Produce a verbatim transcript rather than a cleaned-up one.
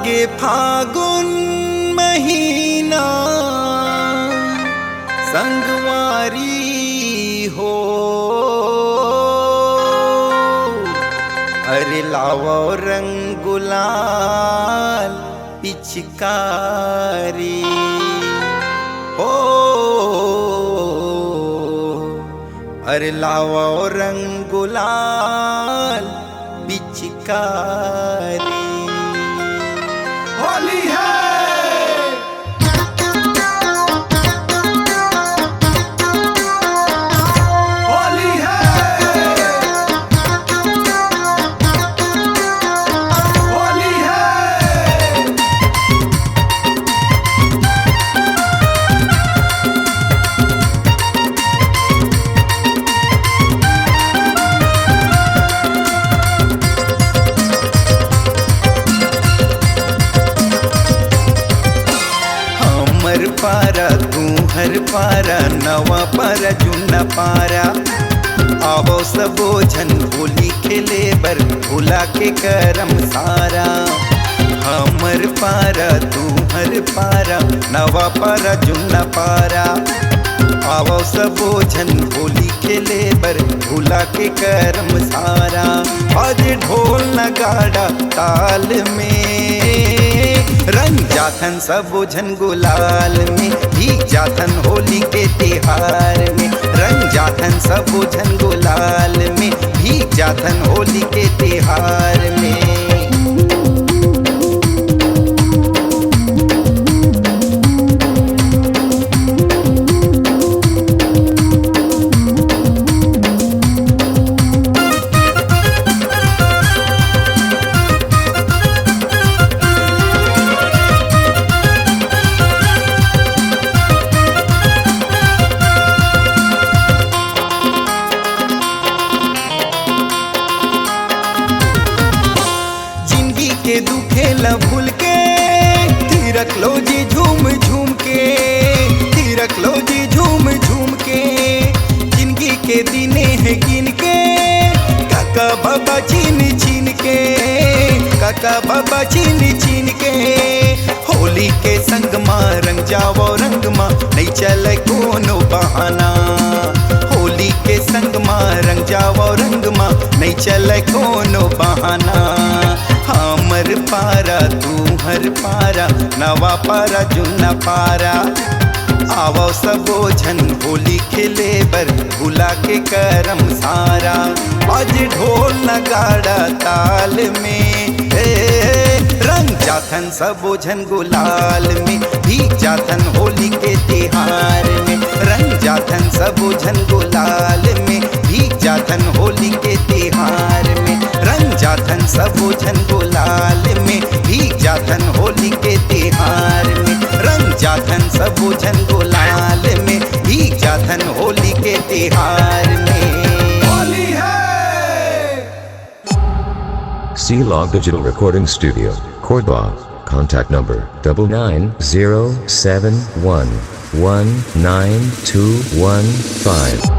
के फागुन महीना संगवारी हो, अरे लावो रंग गुलाल पिचकारी हो, अरे लावो रंग गुलाल पिचकारी। होली है, होली है, होली है। हमर पारा, तुहर पारा, नवा पारा, जुन्ना पारा, आवो सबो झन होली खेले बर, भुला के करम सारा। हमर पारा, तुहर पारा, नवा पारा, जुन्ना पारा, आवो सबो झन होली खेले बर, भुला के करम सारा। आज ढोल नगाड़ा ताल में, रंग जाथन सबो झन गुलाल में, भीग जाथन होली के तिहार में। रंग जाथन सबो झन गुलाल में, भीग जाथन होली के तिहार में। जिंदगी के दुखे ला भूल के, थिरक लो जी झूम झूम के, थिरक लो जी झूम झूम के। जिंदगी के दिने है गिन के, काका बाबा चिन चिन के, काका बाबा चिन चिन के। होली के संग मा रंग जावो रंग मा, नइ चले कोनो बहाना। होली के संग मा रंग जावो रंग मा, नइ चले कोनो बहाना। हमर पारा, तुहर पारा, नवा पारा, जुन्ना पारा, आवो सबो झन होली खेले बर, भुला के करम सारा। आज ढोल नगाड़ा ताल में, ए, रंग जाथन सबो झन गुलाल में, भीग जाथन होली के तिहार में। रंग जाथन सबो झन गुलाल में, भीग जाथन होली के तिहार में। रंग जाथन सबो झन गुलाल में, भीग जाथन होली के तिहार में। रंग जाथन सबो झन गुलाल में, भीग जाथन होली के तिहार में। होली है। C Log Digital Recording Studio, Korba. Contact number double nine zero seven one one nine two one five.